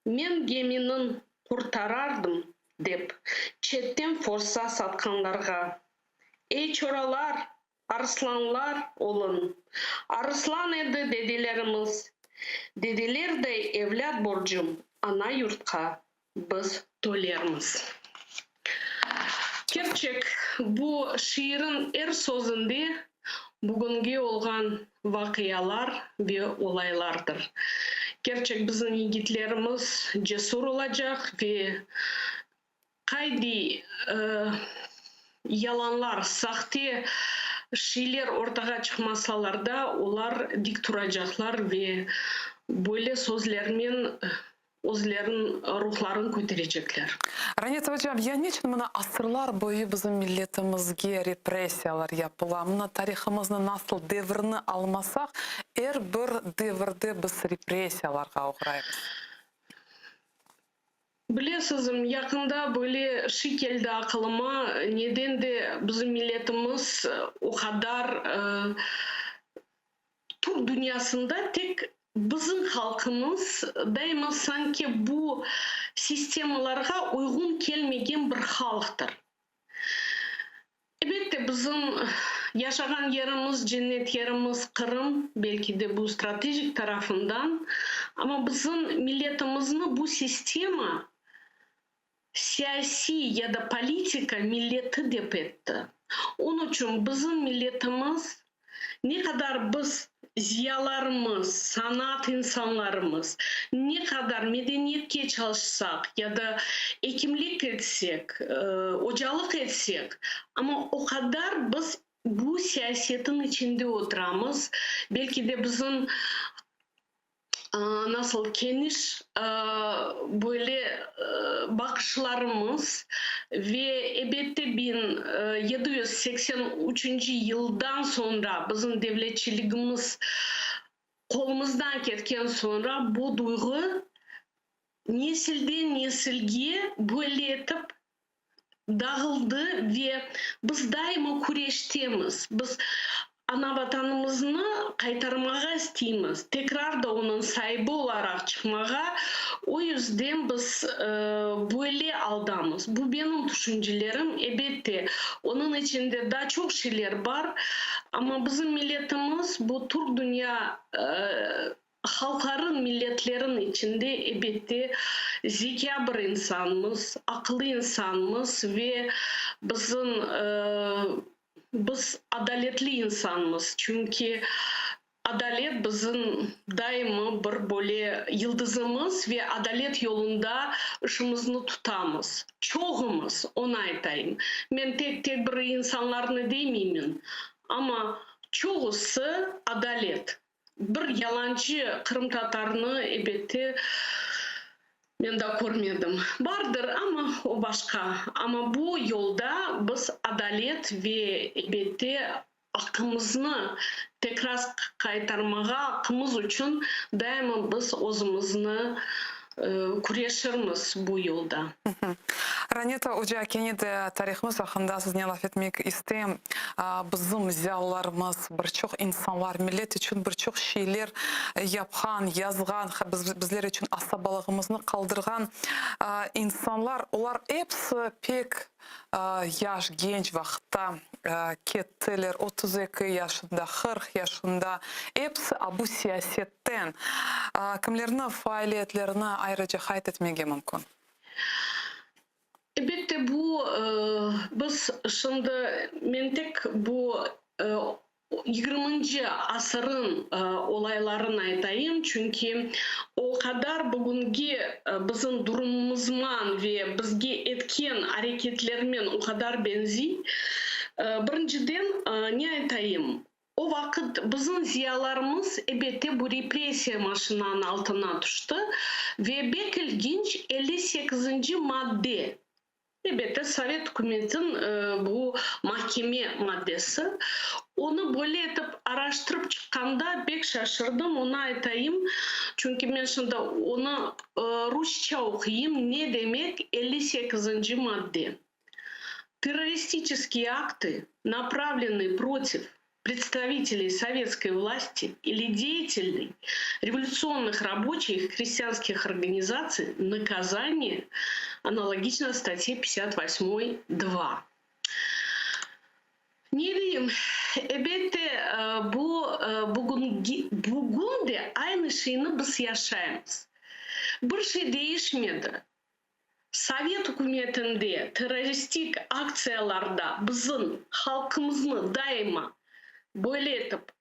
men geminiñ qurtarardım dep çetten forsa satqanlarğa. Ey çoralar, arslanlar olun, arslan edi dedelerimiz, dedelerday evlât borcum ana yurtqa biz tölermiz. Kerçek, bu şiiriñ er sözünde bugünge olğan vaqialar ve olaylardır. Kerçek, bizim yigitlerimiz cesur olacaq ve qaydiy yalanlar, sahte şeyler ortağa çıqmasalar da, olar dik turacaqlar ve böyle sözlernen özleriniñ ruhların köterecekler. Ranet ocam, ya niçün mına asırlar boyu bizim milletimizge repressiyalar yapıla? Mına tarihımıznı nasıl devirni almasaq, er bir devirde biz repressiyalarğa oğraymız. Bilesizm, yaqında böyle şey keldi aqılıma, neden de bizim milletimiz o qadar Türk dünyasında tek bizim halqımız daima sanki bu sistemalarğa uyğun kelmegen bir halqtır. Elbette, bizim yaşağan yerimiz, cennet yerimiz Qırım, belki de bu stratejik tarafından, amma bizim milletimizni bu sistema siyasiy ya da politika milleti dep etti. Onıñ içün bizim milletimiz, ne qadar biz ziyalarımız, sanat insanlarımız ne qadar medeniyetke çalışsaq ya da ekimlik etsek, ocalıq etsek, amma o qadar biz bu siyasetin içinde oturamız. Belki de bizim nasıl keniş böyle baqışlarımız ve ebette 1783 yıldan soñra bizim devletçiligimiz qolumızdan ketken soñra bu duyğu nesilden nesilge böyle etip dağıldı ve biz daima küreştemiz. Biz Ana-Vatanımıznı qaytarmağa isteymiz, tekrar da onıñ saibi olaraq çıqmağa, o yüzden biz böyle aldamız. Bu benim tüşüncelerim, ebette, onıñ içinde daa çoq şeyler bar, amma bizim milletimiz bu türk dünya Halqların, milletlerin içinde ebette zekâ bir insanmız, aqıllı insanmız ve bizim, biz adaletli insanmız, çünki. Adalet bizim daima bir böyle yıldızımız ve adalet yolunda ışımıznı tutamız. Çoğumız, onı aytayım. Men tek-tek bir insanlarnı demeymen, amma çoğusı adalet. Bir yalancı qırımtatarnı, ebette, men daa körmedim. Bardır, amma o başqa. Amma bu yolda biz adalet ve, ebette, Aqqımıznı tekrar qaytarmağa aqqımız içün daima biz özümizni küreşirmiz bu yolda. Raneta oca, kene de tarihımız aqqında siznen laf etmek isteyim. Bizim ziyalılarımız, bir çoq insanlar millet içün bir çoq şeyler yapqan, yazğan, bizler içün asabalığımıznı qaldırğan insanlar, olar episi pek Yaş, genç vaqıtta kettiler, 32 yaşında, 40 yaşında, episi bu siyasetten. Kimlerniñ faaliyetlerini ayrıca qayd etmege mümkün? Elbette, bu, biz şimdi, men tek bu Yigirminci asırıñ olaylarını aytayım, çünki o qadar bugüngi bizim durumımızman ve bizge etken areketlermen o qadar beñziy. Birinciden, ne aytayım, o vaqıt bizim ziyalarımız, ebette, bu repressiya maşinanıñ altına tüşti ve bek ilginç 58-nci madde Elbette, sovet ükümetin bu mahkeme maddesi. Onı böyle etip araştırıp çıqqanda pek şaşırdım, onı aytayım, çünki men şimdi onı rusça oquyım, ne demek 58-nci madde, Terroristiçeskiye aktı, napravlennıye protiv predstaviteley sovetskoy vlasti ili deyateley revolütsionlıh raboçih krestyanskih organizatsiy nakazaniye analogiçno statye pyatdesât vosmoy dva. Ne deyim, ebette, bu bugüngi bugün de aynı şeyni biz yaşaymız. Bir şey değişmedi. Sovet ükümetinde terroristik aktsiyalarda bizim halqımıznı daima böyle etip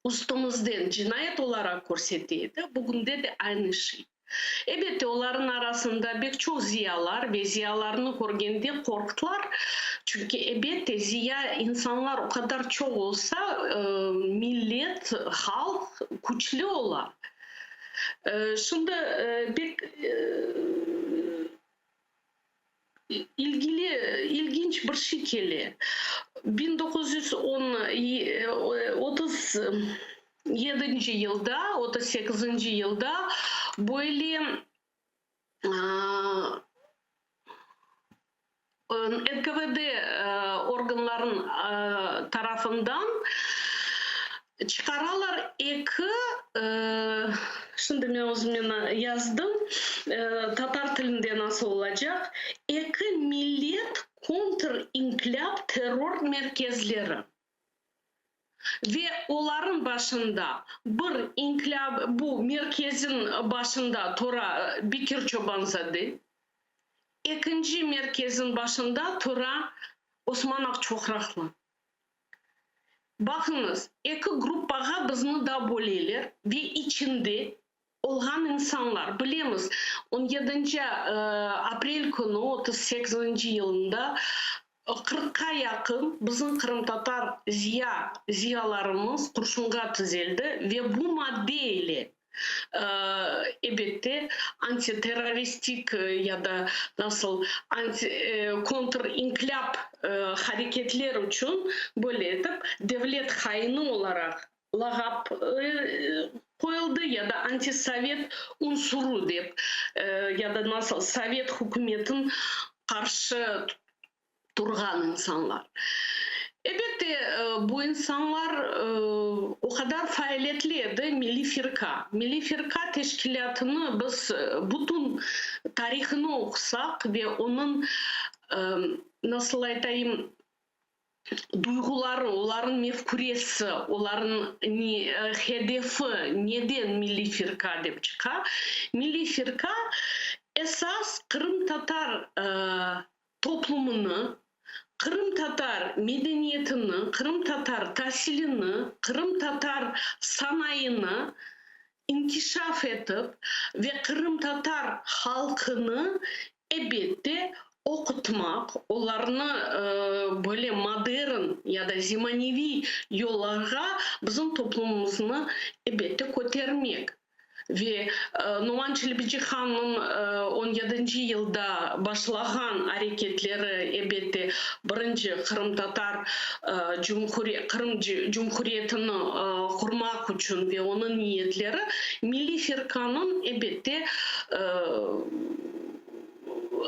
üstümizden cinayet olaraq körsete edi, bugünde de aynı şey. Elbette, olarnıñ arasında pek çoq ziyalar ve ziyalarnı körgende qorqtılar, çünki, elbette, ziya insanlar o qadar çoq olsa, millet, halq küçlü ola. Şimdi pek ilgili, ilginç bir şey kele. 1910, 37-nci yılda, 38-nci yılda böyle NKVD organlarınıñ tarafından çıqaralar eki, şimdi men özüm yazdım, tatar tilinde nasıl olacaq, eki millet kontr-inqilâp terror merkezleri. Ve olarnıñ başında bir inqilâp, bu merkezin başında tura Bekir Çobanzade, ekinci merkezin başında tura Osman Aqçoqraqlı. Baqıñız, eki gruppağa bizni da böleler ve içinde olğan insanlar, bilemiz, on yedinci aprel künü 38-nci yılında qırqqa yaqın bizim qırımtatar ziya, ziyalarımız qurşunğa tizeldi ve bu madde ile, ebette, antiterroristik ya da nasıl anti, kontr-inqilâp hareketler içün böyle etip devlet haini olaraq lağap qoyuldı ya da antisovet unsuru dep, ya da nasıl sovet hükümetin qarşı turğan insanlar. Elbette, bu insanlar o qadar faaliyetli edi, Milliy firka. Milliy firka teşkilâtını biz bütün tarihını oqusaq ve onıñ, nasıl aytayım, duyğuları, olarnıñ mefküresi, olarnıñ hedefi neden Milliy firka dep çıqa? Milliy firka esas qırımtatar toplumını. Qırımtatar medeniyetini, qırımtatar tasilini, qırımtatar sanayını inkişaf etip ve qırımtatar halqını ebette oqutmaq, olarnı böyle modern ya da zemaneviy yollarğa bizim toplumımıznı ebette kötermek. Ve Noman Çelebicihannıñ on yedinci yılda başlağan areketleri, ebette, birinci qırımtatar Qırım Cumhuriyetini qurmaq içün ve onıñ niyetleri Milliy Firqanıñ, ebette,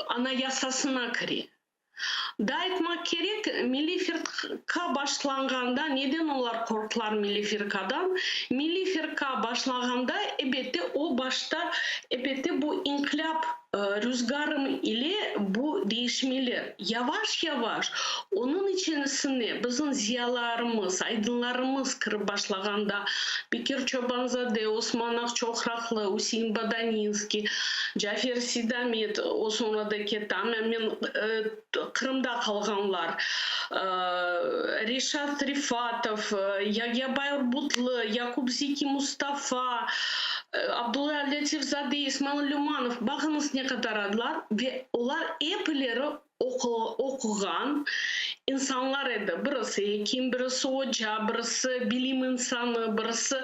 Anayasasına kire. Daa aytmaq kerek, Milliy Firqa başlanğanda, neden olar qorqtılar Milliy Firqadan? Milliy Firqa başlağanda, ebette, o başta, ebette, bu inqilâp rüzgarı ile bu değişmeler yavaş-yavaş onıñ içerisine bizim ziyalarımız, aydınlarımız kirip başlağanda, Bekir Çobanzade, Osman Aqçoqraqlı, Üsein Bodaninskiy, Cafer Seydamet, o soñra da ketti, amma men Qırımda qalğanlar, Reşat Refatov, Yagya Bayurbutlı, Yakub Zeki Mustafa, Abdulla Lâtifzade, İsmail Lümanov, baqıñız ne qadar adlar, ve olar epileri oquğan insanlar edi. Birisi ekim, birisi oca, birisi bilim insanı, birisi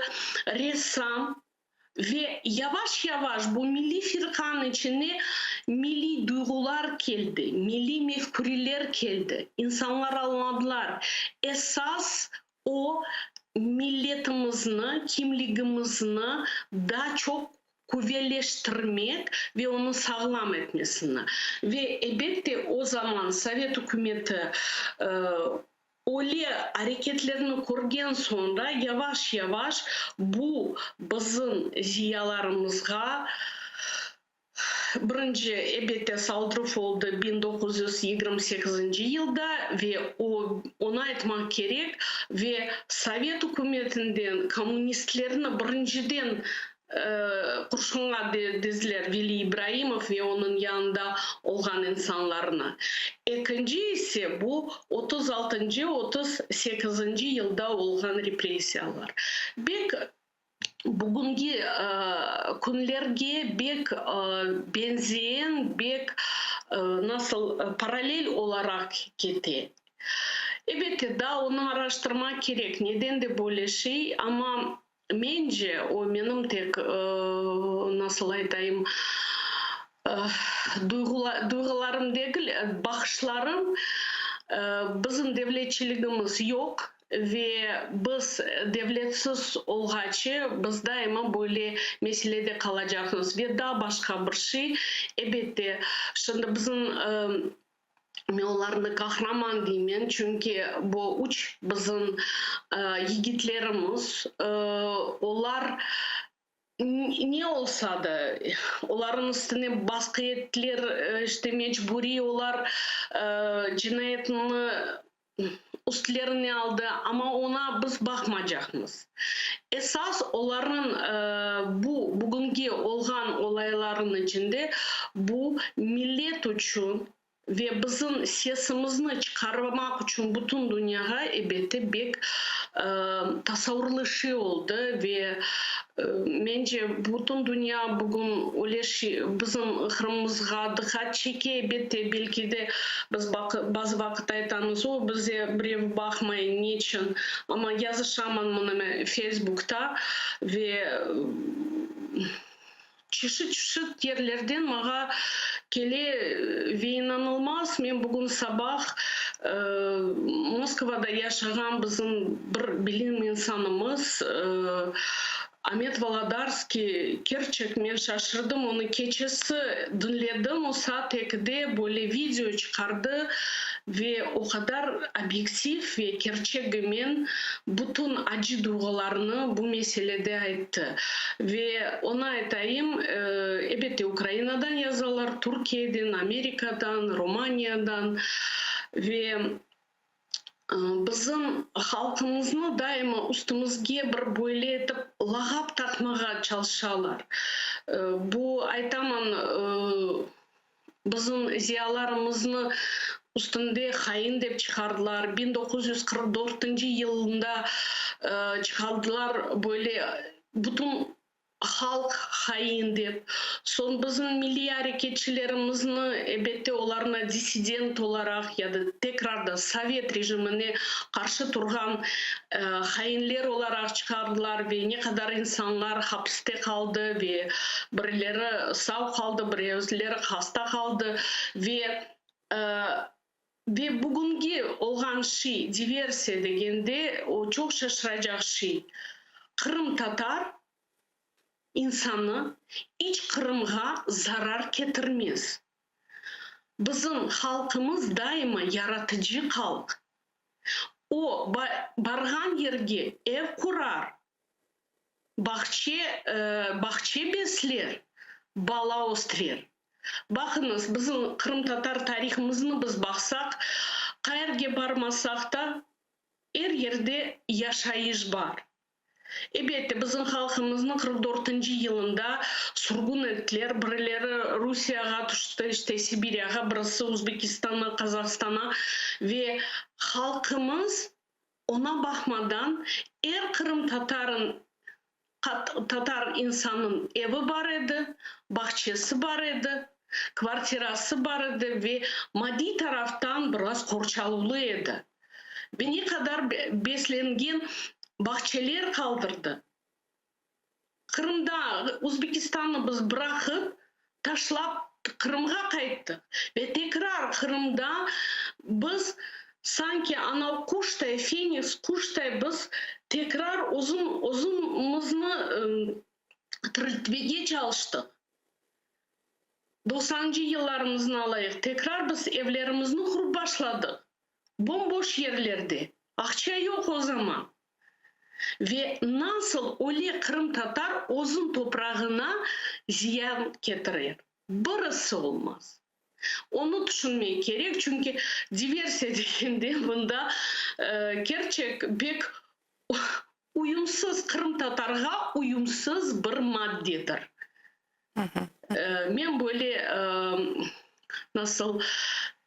ressam. Ve yavaş-yavaş bu Milliy Firqanıñ içine milliy duyğular keldi, milliy mefküreler keldi. İnsanlar añladılar, esas o, milletimizni, kimligimizni daa çoq quvetleştirmek ve onı sağlam etmesini. Ve, elbette, o zaman Sovet ükümeti öyle areketlerni körgen soñra yavaş-yavaş bu bizim ziyalarımızğa Birinci, elbette, saldıruv oldı 1928 yılda ve o, onı aytmaq kerek, ve Sovet ükümetinden kommunistlerni birinciden qurşunğa dizdiler, Veli İbraimov ve onıñ yanında olğan insanlarnı. Ekinci ise bu 36, 38 yılda olğan repressiyalar. Bek Bugünki künlerge bek benzeyen, bek nasıl parallel olaraq kete. Elbette, daa onı araştırmaq kerek, neden de böyle şey, amma mence, o menim tek nasıl aytayım, duyğularım degil, baqışlarım, bizim devletçiligimiz yoq, Ve biz devletsiz olğaçı, biz daima böyle meselede qalacaqmız. Ve daa başqa bir şey, ebette, şimdi bizim, men olarnı qahraman deymen, çünki bu üç bizim yigitlerimiz, olar ne olsa da, olarnıñ üstüne basqı ettiler, işte mecburiy olar cinayetni üstlerine aldı, amma oña biz baqmacaqmız. Esas olarnıñ bu bugünki olğan olaylarnıñ içinde bu millet içün ve bizim sesimizni çıqarmaq içün bütün dünyağa ebette bek tasavurlı şey oldı ve mence bütün dünya bugün öyle şey bizim Qırımımızğa diqqat çeke ebette belki de biz bazı vaqıt aytamız o bize birev baqmay neçün amma yazışaman mına Feysbukta ve Çeşit-çeşit yerlerden maña kele ve inanılmaz, men bugün sabah Moskvada yaşağan bizim bir bilim insanımız Amet Volodarskiy, kerçek men şaşırdım, onı keçesi diñledim, o saat ekide böyle video çıqardı ve o qadar obyektiv ve kerçegimen bütün acı duyğularını bu meselede ayttı. Ve onı aytayım, elbette, Ukrainadan yazalar, Türkiyeden, Amerikadan, Romaniyadan. Ve bizim halqımıznı daima üstümizge bir böyle etip lağap taqmağa çalışalar. Bu, aytaman, bizim ziyalarımıznı. Üstünde hain dep çıqardılar. 1944 yılında çıqardılar böyle bütün halq hain dep. Soñ bizim milliy areketçilerimizni, ebette, olarnı dissident olaraq ya da tekrar da sovet rejimine qarşı turğan hainler olaraq çıqardılar ve ne qadar insanlar hapiste qaldı ve birileri sağ qaldı, birevleri hasta qaldı ve Ve bugüngi olğan şiy, diversiya degende, o çoq şaşıracaq şiy. Qırımtatar insanı iç Qırımğa zarar ketirmez. Bizim halqımız daima yaratıcı halq. O, barğan yerge ev qurar, Bağçe, bağçe besler, bala östürer. Baqıñız, bizim qırımtatar tarihımıznı biz baqsaq, qayerge barmasaq da, er yerde yaşayış bar. Ebette, bizim halqımıznı 44-nci yılında sürgün ettiler, birileri Rusiyağa tüşti, işte Sibiryağa, birisi Özbekistana, Qazahstana ve halqımız Oña baqmadan, er qırımtatarın, tatar insanıñ evi bar edi, bağçası bar edi, kvartirası bar edi ve maddiy taraftan biraz qorçaluvlı edi. Ve ne qadar beslengen bağçaler qaldırdı. Qırımda Özbekistannı biz bıraqıp, taşlap Qırımğa qayttıq ve tekrar Qırımda biz sanki anav quştay, feniks quştay biz tekrar özüm özümizni tiriltmege çalıştıq. Doqsanıncı yıllarımıznı alayıq, tekrar biz evlerimizni qurıp başladıq, bom-boş yerlerde, aqça yoq o zaman. Ve nasıl öyle qırımtatar özün toprağına ziyan ketirer? Birisi olmaz. Onı tüşünmek kerek, çünki diversiya degende bunda kerçek pek uyumsız, qırımtatarğa uyumsız bir maddedir. Men böyle nasıl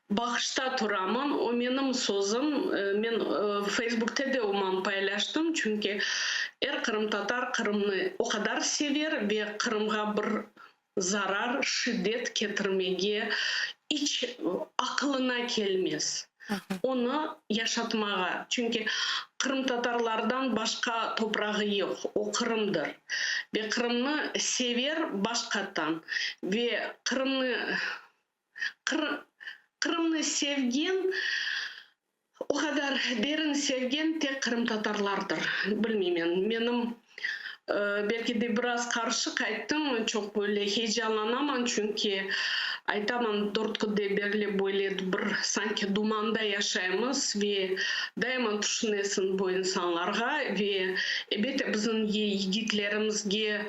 baqışta turamın, o menim sözüm, men Feysbukte de oman paylaştım, çünki er qırımtatar Qırımnı o qadar sever ve Qırımğa bir zarar, şiddet ketirmege iç aqılına kelmez. Onı yaşatmağa, çünki qırımtatarlardan başqa toprağı yoq, o Qırımdır. Ve Qırımnı sever başqatan ve Qırımnı Qırımnı sevgen, o qadar derin sevgen tek qırımtatarlardır. Bilmeymen, menim, belki de biraz qarşı qayttım, çoq böyle heyecanlanaman, çünki aytaman, dört künde berli böyle bir sanki dumanda yaşaymız ve daima tüşünesiñ bu insanlarğa ve ebette bizim yigitlerimizge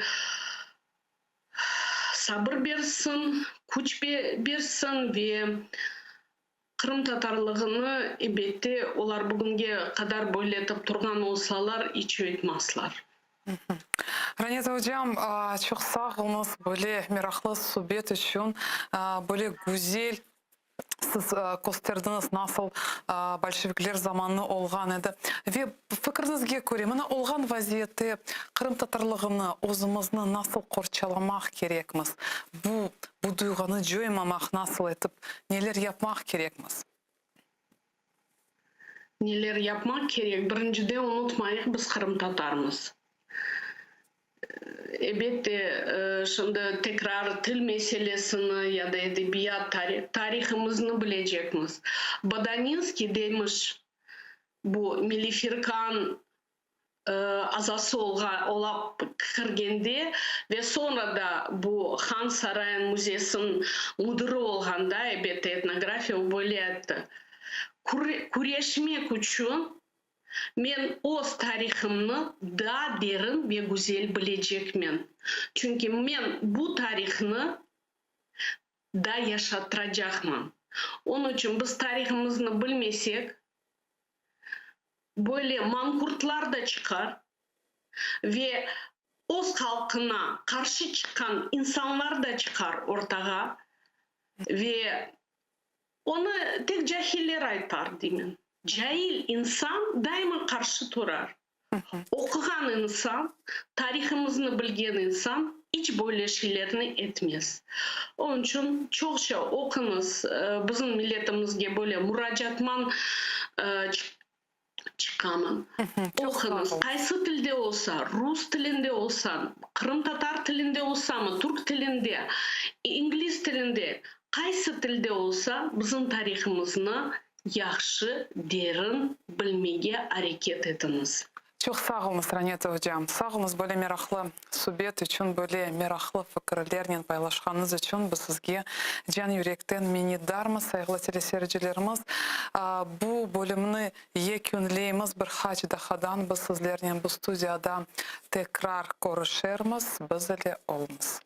sabır bersin, küç bersin ve qırımtatarlığını, ebette, olar bugünge qadar böyle etip turğan olsalar, iç uyutmazlar. Raneza ocam, çoq sağ oluñız böyle meraqlı subet içün, böyle güzel Siz kösterdiñiz, nasıl bolşevikler zamanı olğan edi. Ve fikriñizge köre, mına olğan vaziyette qırımtatarlığını, özümizni nasıl qorçalamaq kerekmiz? Bu, bu duyğunı coymamaq nasıl etip, neler yapmaq kerekmiz? Neler yapmaq kerek? Birincide, unutmayıq, biz qırımtatarmız. Ebette, şimdi tekrar til meselesini ya da edebiyat, tarihımıznı bilecekmiz. Bodaninskiy demiş, bu Milliy Firkan azası olıp kirgende ve soñra da bu Han sarayın müzesiniñ müdiri olğanda, ebette, etnografiya, o böyle ayttı, Küreşmek içün Men öz tarihımnı daa derin ve güzel bilecekmen, çünki men bu tarihnı da yaşattıracaqman. Onıñ içün biz tarihımıznı bilmesek, böyle mankurtlar da çıqar ve öz halqına qarşı çıqqan insanlar da çıqar ortağa ve. Onı tek cahiller aytar, deymen. Cail insan daima qarşı turar. Oquğan insan, tarihımıznı bilgen insan iç böyle şeylerni etmez. Onıñ içün çoqça oquñız, bizim milletimizge böyle muracaatman çıqaman. Oquñız, qaysı tilde olsa, rus tilinde olsa, qırımtatar tilinde olsamı, türk tilinde, ingliz tilinde, qaysı tilde olsa, bizim tarihımıznı yahşı, derin bilmege areket etiñiz. Çoq sağ oluñız, Raneta ocam. Sağ oluñız böyle meraqlı subet içün, böyle meraqlı fikirlernen paylaşqanıñız içün biz sizge can yürekten minnetdarmız. Sayğılı teleseyircilerimiz, bu bölümni yekünleymiz. Bir qaç daqqadan biz sizlernen bu studiyada tekrar körüşermiz. Biz ile oluñız.